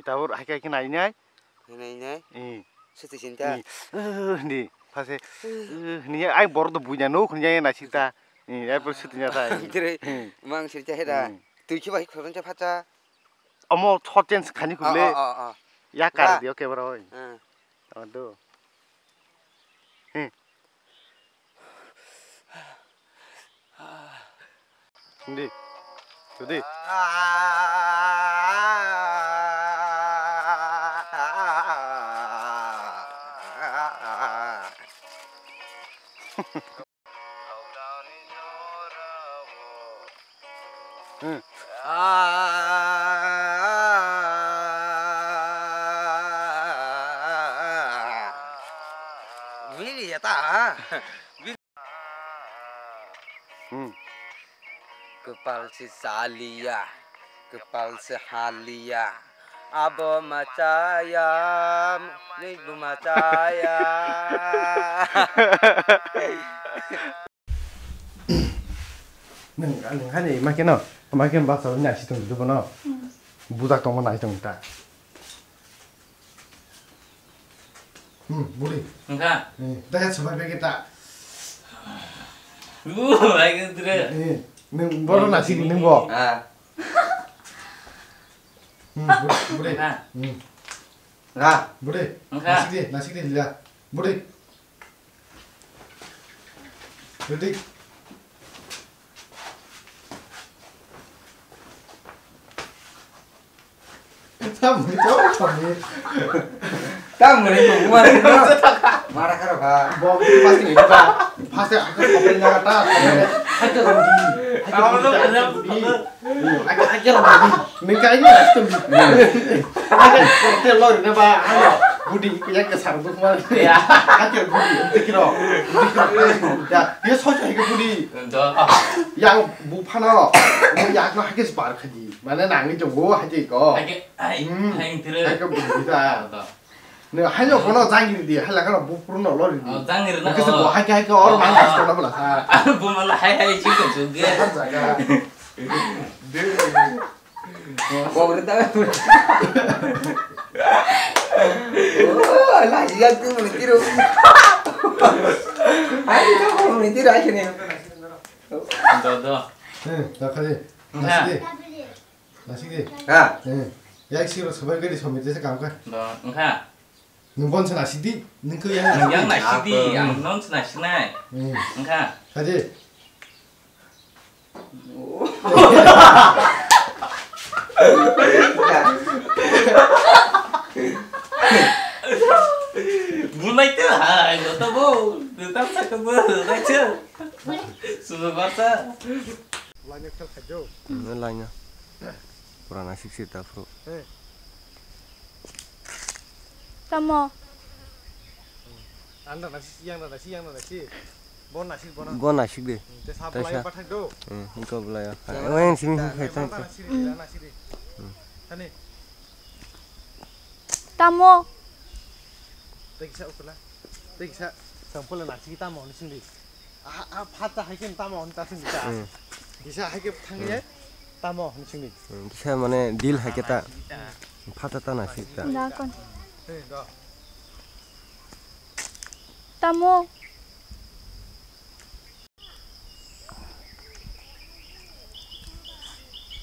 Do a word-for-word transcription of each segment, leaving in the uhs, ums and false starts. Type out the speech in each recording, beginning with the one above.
Tabur hai khe nai nai. Nai nai. Eh. Suti sinta. Eh, ni, phase. Eh, ni ai borok do buina no khun ya na sita. Eh, ai por suti ya ta. Dire. Eh. Mang sita heda. Eh. Tui khiba hi khorang cha phacha. Omo short change khani khule. Oh, oh, oh, oh. Ya kar dio ke bro. Eh. Ado. Eh. Hindi. Hindi. Hmm. Bili ya ta. Hmm. Kwpal se chaliya, kwpal se haliya, abo ma chaya, nini bo ma chaya. Nung, nung hani ma keno, ma keno basa ni asi tong dubo no. Hmm. Bujak tongma nai tong ta. Hmm, budi. Wngkha? Eh, dah ya, sabar bagi tak. Bu, lagi dulu. Eh, nung bono nasi nung bo. Ah. Hmm, budi, budi. Wngkha? Hmm. Wngkha? Budi. Wngkha? Nasi di, nasi di, lihat. Budi. Budi. Tamoni to, tamoni. Tamoni to, mara karo. Mara karo ba. Bo, pasti ni ba. Pasti aku kopel na ta. Aku rodi. Aku rodi. Aku, aku rodi. Ni kai ni astum. Aku hotel lo ni ba. Aku budi ku yang ke sarbu kuma. Ya. Aku budi. Tikiro. Tikiro. Ya, dia sojo ke budi. Yang bu phano. Yang no hakis bar khadi. Mane nangni tongo, hai tei ko. Hai khe, hai, Hmm. hai tiri. Hai khe bumui ta. Oto. Ne, hai no bono jangiri di, hai lakano bupru no lori di. Oh, jangiri na, Kisa oh. Bo hai khe, hai khe, or Oh, mang oh. Kisa na bela sa. Bumala hai hai chiko chungi. Har jaga. Bogre ta. Oh, la ya tu muni tiro. Hai tu muni tiro ai ne. Do, do. Eh, ta khali. Nasi de. Nasi de. Ha. Eh. Ya isi ro sabai gari somit de kam ka. Do, wngkha. Nung bon sana sidi, nung ko yang Nung yang nasi. Nasi di, ang non sana sinai. Hmm. Wngkha. Khali. Bulai tu, hai, kau tahu, bu, tetap sakit bu, baca. Sudah baca. Lainnya kel khajo. Hmm, lainnya. Purana siksi ta pro. Eh. Tamo. Anda nasi, yang nasi, yang nasi. Bon nasi, bon. Bon nasi de. Hmm, te sab Taisa. Lai pathak do. Hmm, engko belai ya. Yang Weng nasi, sini yang khai nasi, tang. Yang nasi, yang nasi. Hmm. Tani. Tamo. Teksa ukula. Teksa sampul nasi tamo ni sini. Ah, ah, phata hai ken tamo hwn ta sini ta. Hmm. Kisa hai ke thang ye, tamo hwn sini. Hmm, kisa mane deal hai ke ta. Phata ta na sini ta. Da kon. Sini do. Tamo.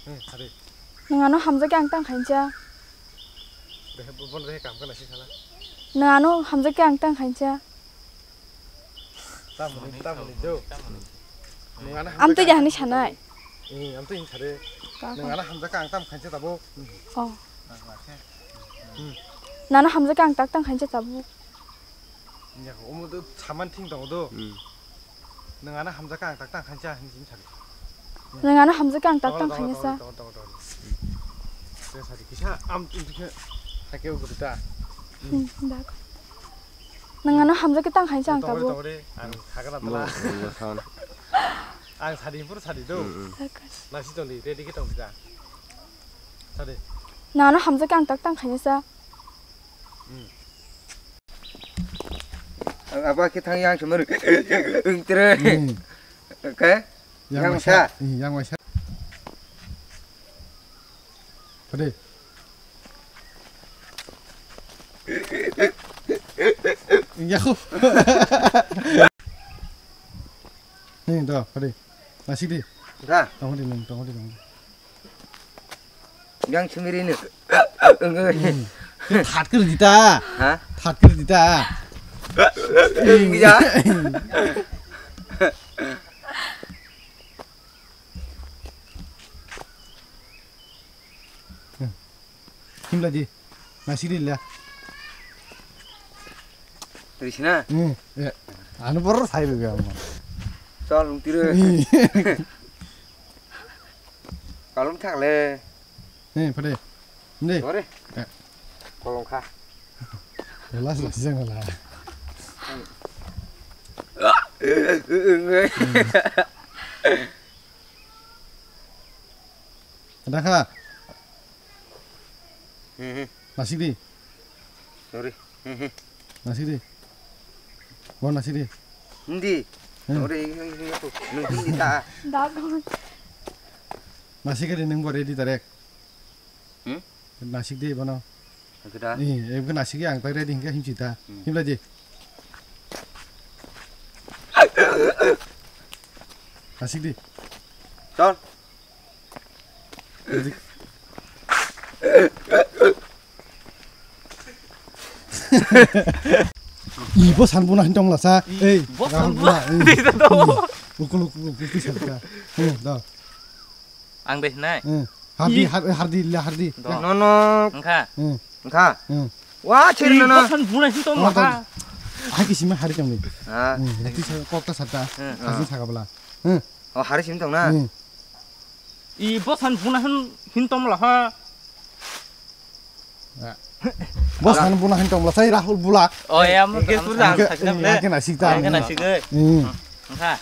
Hmm, hari. Nang ano hamjak ang tang khainsa. Behe, bon behe kam kana si sala. Nang ano hamjak ang tang khainsa. Tamoni, tamoni, jo. Nung ano Am to hamjak jahani ang sanai. Eh, am to in sare. Ka Nung ka. Ano hamjak ang tam khainsa tabo. Oh. Hmm. Nano hamjak ang tak tang khainsa tabo. Ya, omo to saman thing tong do. Hmm. Nung ano hamjak ang tak tang khainsa hin sin sare. Nang ano hamjak ang tak tang khainsa. Tong, tong, tong, tong. Te sare kisa am thing kisa hakeu gurita. Hmm, dak. Nang ano hamjak ke tang khainsa ang tabo. Tong, tong, ang hagra Bo, tala. Bo, bo, son. Ang sadi pur sadi do. Hmm, hmm. Dak. Nasi tong di, ready ke tong di da. Sadi. Nang ano hamjak ke ang tak tang khainsa. Hmm. Ang aba khe thang yang sumur. Ang tere. Hmm. Oke. Yang Yang waisa. Sa. Hmm, yang waisa. Pade. Yahoo. Ni do, padi. Nasik di. Da. Tong di nung, tong di nung. Yang sumiri ni. That kiri dita. Ha? That kiri dita. Ya. Himla di. Nasik di la. Trisna. Hmm. Ya. Anu baru saya juga. Chol, tiro. Kalung thak le. Ni, pade. Ni. Ore. Eh. Kolong kha. Las las jeng la. Ada kha. Hmm, hmm. Nasik di. Sorry. Hmm, hmm. Nasik di. Bo nasik di. Hindi. Hmm. Sorry, hindi, hindi ako. Nung hindi ta. Dagon. Nasik di nung bo ready direct. Hmm? Nasik di bono. Kita. Ni, em ke nasik yang tak ready hingga himci ta. Hmm. Himla di. Nasik di. Chol. Ibo sanbuna hintong lasa. Ei, bo sanbuna. Ukul ukul ukul ti sanka. Hmm, da. Ang deh nai. Hmm. Hardi, har-, hardi, le hardi. No, no. Engkha. Hmm. Engkha. Hmm. Wah, ciri no, no. Bo sanbuna hintong lasa. Hai kisima hari tong ni. Ah. Hmm, ti sa kok ta sata. Hmm. Hasin saka bela. Hmm. Oh, hari sim tong na. Hmm. I bosan buna hin, hin tom la ha. Bosan buna hin tom la sai Rahul bula. Oh ya, mo ke sur jang sakna ble. Ke na sikta. Ke na sik. Hmm. Engkha.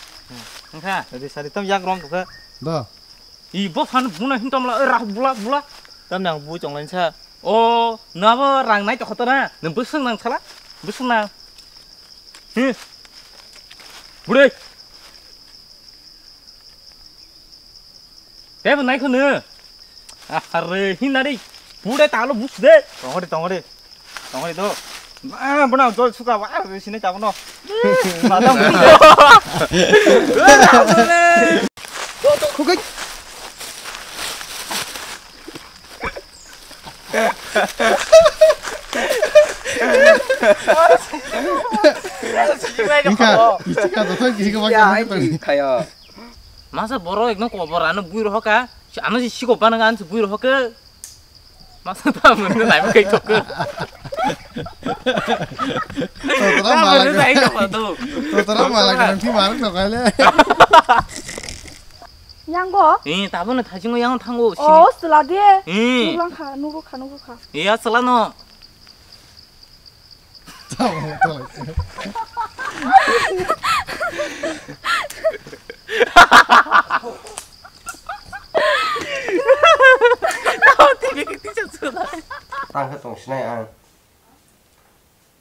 Engkha. Jadi sari tam yak rong ko. Do. I bosan buna hin tom la Rahul bula bula. Tam nang bu chong lain sa. Oh, nabo rang nai to khotona. Nang busung nang sala. Busung nang. Hi. Bure. Tebo nai khunu. Are, hinari. Bure talo bus de. Tongori, tongori. Tongori do. Ah, bana jol suka wa, ah, sini chabo no. Madam. Do, do, khukai. Engkha, ichi ka dothoi kisi ka Ya, wakya ai mani tong. Khayo. Masa borok ekno kobor ano bui rohoka. Ano si siko banang an si bui rohoke. Masa ta mun nai kai tok. Totora Ta mun malak. Nai tok to. Totora malak nang ti marang tok kale. Yang bo? Eh, tabuk no thajingo yang thango. Oh, sila de. Eh. Nulang kha, nugo kha, nugo kha. Iya, sila no. Tamo, tamo. Tang khe tong sinai ang.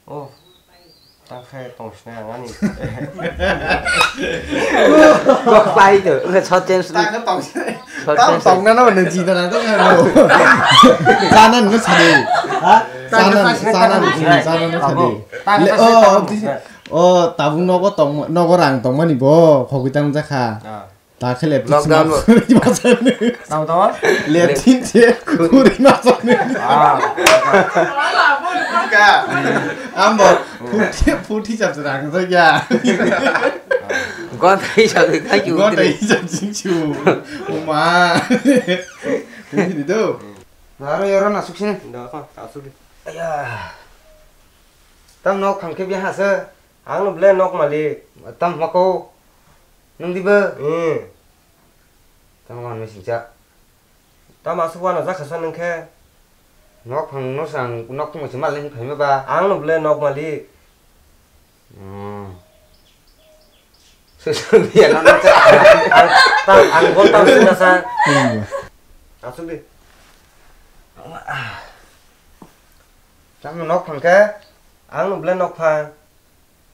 Oh. Tang khe tong sinai ang ani. Kok pai do, nge short change. Tang khe tong sinai. Short change. Tong na no ne jina na to no. Sana no sadi. Ha? Sana sana sana no sadi. Tang khe oh, oh, tabung nogo tong nogo rang tong mani bo khogwi tang jakha. Ah. Ta khe leptin Lockdown sima bo. Khuri masani. Tamo, tamo? Leptin se khuri masani. Ah. Ka. Ambo puthi puthi chap rang so ya. Gonta hisab de khai chu. Gonta hisab jing chu. Uma. Puthi ni do. Naro yoro na suksini. Da ka, asuk di. Aya. Tam nok kham khe biha se. Ang no ble nok malik. Tam mako. Nung di ba? Eh. Tamo hwn mui singcha. Tamo aswk uanajak kha sa nung khe? Nok phang no sa ang nok phung se mal ni phai ma ba? Ang no ble nok malik. Hmm. Social media no no cha. Ang tang ang bon tang sing na sa. Hmm. Aswk di. Tamo nok phang khe? Ang no ble nok phang.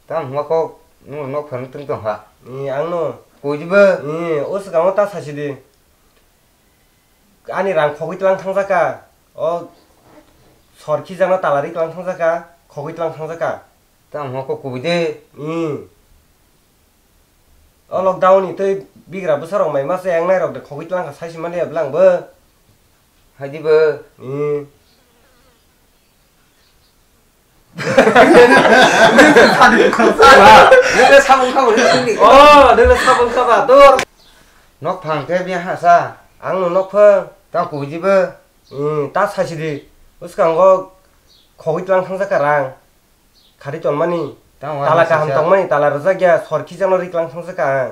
Tamo hwnba kok, nwng nok phano twng tong kha. Ni ang no. Koi diba? Ni, o swkang o ta sasi di. Ani rang khogwi tlang thang jaka. O Sor khijakno tala ri tlang thangjakha, khogwi tlang thangjakha. Tamo kok kubui de. Hmm. O lockdown ni tei bigra bwsa rok mai masa yangnai rok de khogwi tlang kha sai si mani ablang bo. Hai di bo. Hmm. Nini sabung kha bo sini. Oh, nini sabung kha ba tor. Nok phang khe bia ha sa. Ang no nok phang. Ta kubui di bo. Hmm, ta sai si di. Bwskango khogwi tlang thangjakha rang. Khari tonmani. Tamo tala kaham tongmani, tala rwjak ya, sor khijakno ri tlang thangjakha ang.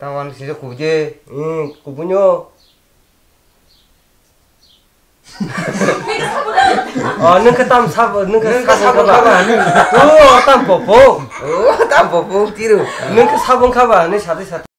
Tamo sijak kubui de. Hmm, kubui no. Oh, nung khe tam sab, nung khe sabung kha ba. Oh, tam popo. Oh, tam popo tiru. Nung khe sabung kha ba, ni sati sati.